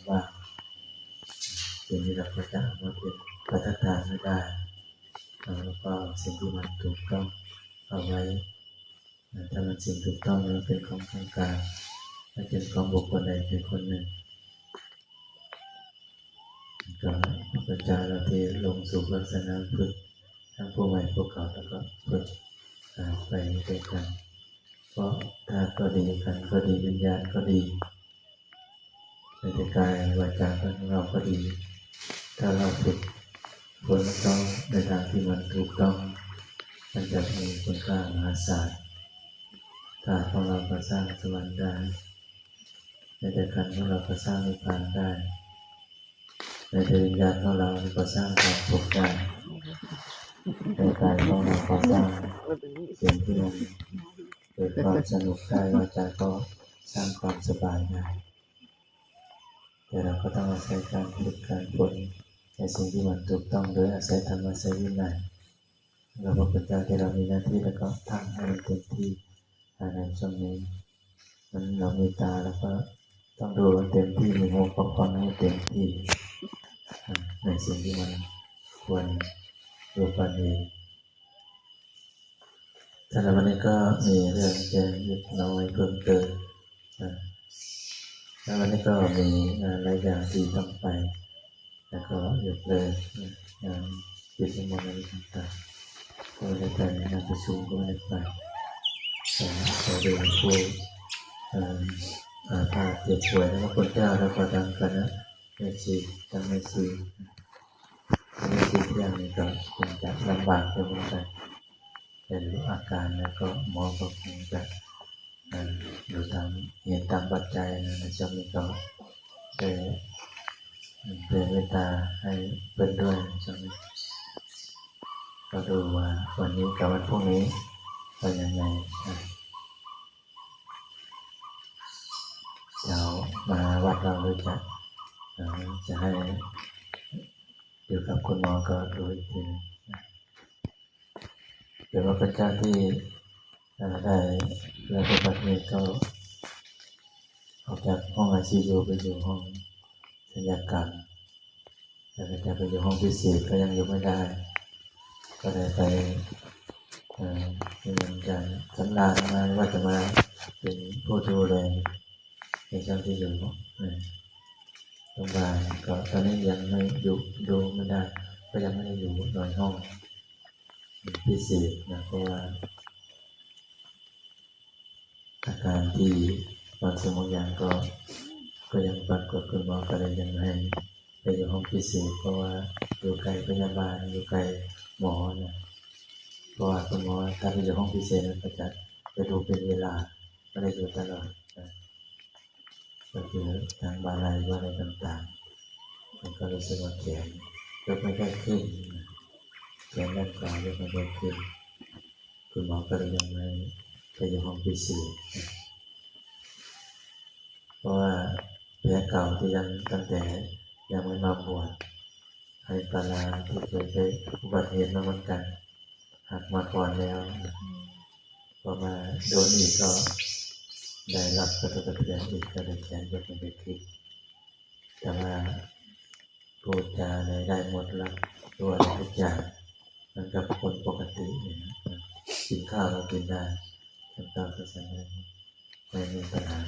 ວ່າ ສິ່ງທີ່ເຮົາຈະເອົາມາເປັນປະທານທານໃຫ້ໄດ້ ແລ້ວກໍເອົາສິ່ງທີ່ມັນຖືກຕ້ອງເອົາໄວ້ ຖ້າມັນສິ່ງຖືກຕ້ອງ ມັນເປັນຂອງທາງການ ມັນເປັນຂອງບຸກຄົນໃດໃຜຄົນໜຶ່ງ ກໍພະພຸດທະເຈົ້າເຮົາທີ່ລົງສູ່ສາສະໜາພຸດ ທັງຜູ້ໃໝ່ຜູ້ເກົ່າ ແລ້ວກໍເພິ່ນ ອາ ໄປດ້ວຍກັນ ເພາະທາດກໍດີ ຂັນກໍດີ ວິນຍານກໍດີ ແມ້ແຕ່ກາຍວາຈາຂອງເຮົາກໍດີ ຖ້າເຮົາຝຶກຝົນຕໍ່ໃນທາງທີ່ມັນຖືກຕ້ອງ ມັນຈະມີຄຸນຄ່າມະຫາສານ. ທາດຂອງເຮົາກໍສ້າງສະຫວັນໄດ້ ແມ້ແຕ່ຂັນຂອງເຮົາກໍສ້າງນິບພານໄດ້ ແມ້ແຕ່ວິນຍານຂອງເຮົາກໍສ້າງຄວາມສຸກໄດ້ ແມ່ກາຍຂອງເຮົາກໍສ້າງສິ່ງທີ່ມັນເກີດຄວາມສະໜຸກໄດ້ ວາຈາກໍສ້າງຄວາມສະບາຍໄດ້ ແຕ່ເຮົາກໍຕ້ອງອາໄສການຝຶກການຝົນໃນສິ່ງທີ່ມັນຖືກຕ້ອງ ໂດຍອາໄສທຳ ອາໄສວິໄນ ແລ້ວພະພຸດທະເຈົ້າທີ່ເຮົາມີໜ້າທີ່ ແລ້ວກໍທຳໃຫ້ມັນເຕັມທີ່ ອາ ໃນຊ່ວງນີ້ ມັນ ເຮົາເມດຕາ ແລ້ວກໍຕ້ອງດູໃຫ້ເຕັມທີ່ ມີຮູ້ກໍຟັງໃຫ້ເຕັມທີ່ ອາ ໃນສິ່ງທີ່ມັນຄວນຮູ້ຄວນເຫັນ. ສຳລັບວັນນີ້ກໍມີເລື່ອງແຈ້ງເລັກນ້ອຍເພີ່ມເຕີມ ອາ ແລ້ວວັນນີ້ກໍມີ ອາ ຫຼາຍຢ່າງທີ່ຕ້ອງໄປ ແລ້ວກໍຍົກເລີກ ອາ ງານກິດຈະກຳ ອາ ຕ່າງໆ ກໍບໍ່ໄດ້ໄປ ງານປະຊຸມກໍບໍ່ໄດ້ໄປ ແຕ່ກໍໄດ້ຜູ້ ເອີ ອາພາດເຈັບປ່ວຍ ແລ້ວກໍຄົນເຈົ້າ ແລ້ວກໍທາງຄະນະແມ່ຊີ ທາງແມ່ຊີ ແມ່ຊີທ່ຽງນີ້ກໍຄົງຈະລຳບາກຢູ່ເໝືອນກັນ ເປັນອາການ ແລ້ວກໍໝໍກໍຄົງຈະ ເອີ ຢູ່ຕາມເຫດຕາມປັດໄຈນະ ໃນຊ່ວງນີ້ກໍໄດ້ແຜ່ເມດຕາໃຫ້ເພິ່ນດ້ວຍ ໃນຊ່ວງນີ້ ກໍດູວ່າວັນນີ້ກັບວັນພຸ່ງນີ້ເປັນຈັ່ງໃດ ອາ ດຽວມາວັດລອງດູຈະ ເອີ ຈະໃຫ້ຢູ່ກັບຄຸນໝໍກໍດູອີກທີໜຶ່ງ ເປັນວ່າເປັນການທີ່ ເອີ ໄດ້ ແລ້ວກໍບັດນີ້ກໍອອກຈາກຫ້ອງໄອຊີຢູໄປຢູ່ຫ້ອງສັນຍາກຳ ແລ້ວກໍຈະໄປຢູ່ຫ້ອງພິເສດ ກໍຍັງຢູ່ບໍ່ໄດ້ ກໍໄດ້ໄປ ເອີ ດຳເນີນການສຳລານມາ ວ່າຈະມາເປັນຜູ້ດູແລ ໃນຊ່ວງທີ່ຢູ່ ເອີ ໂຮງບານ ກໍຕອນນີ້ຍັງໄດ້ຢູ່ ຢູ່ບໍ່ໄດ້ ກໍຍັງໄດ້ຢູ່ນອນຫ້ອງພິເສດນະ ເພາະວ່າອາການທີ່ບາງສິ່ງບາງຢ່າງກໍ ກໍຍັງປາກົດ ຄຸນໝໍກໍເລີຍຍັງໃຫ້ໄປຢູ່ຫ້ອງພິເສດ ເພາະວ່າຢູ່ໃກ້ພະຍາບານ ຢູ່ໃກ້ໝໍນະ ເພາະວ່າຄຸນໝໍຖ້າໄປຢູ່ຫ້ອງພິເສດ ມັນກໍຈະ ຈະດູເປັນເວລາ ບໍ່ໄດ້ຢູ່ຕະຫຼອດນະ. ກໍຄືທາງບ່າໄຫຼ່ ບ່າໄຫຼ່ຕ່າງໆ ມັນກໍຮູ້ສຶກວ່າແຂນຍົກໄມ່ຄ່ອຍຂຶ້ນ ແຂນດ້ານຂວາຍົກໄມ່ຄ່ອຍຂຶ້ນ ຄຸນໝໍກໍເລີຍຍັງໃຫ້ໄປຢູ່ຫ້ອງພິເສດ ເພາະວ່າແຜເກົ່າທີ່ຍັງ ຕັ້ງແຕ່ຍັງບໍ່ມາບວດ ໃຫ້ປາລາທີ່ເຄີຍໄດ້ອຸບັດເຫດມາເໝືອນກັນ ຫັກມາກ່ອນແລ້ວ ພໍມາໂດນອີກກໍໄດ້ຮັບກະທົບກະເທືອນອີກ ກໍໄດ້ແຂນເປັນເປັນເປັນ ແຕ່ວ່າພູດຈາໄດ້ ໄດ້ໝົດລະ ຕົວະທຸກຢ່າງ ມັນກັບຄົນປົກກະຕິນີ້ນະ ກິນຂ້າວກໍກິນໄດ້ ກິນຂ້າວກໍສັນໄດ້ ບໍ່ມີບັນຫາ.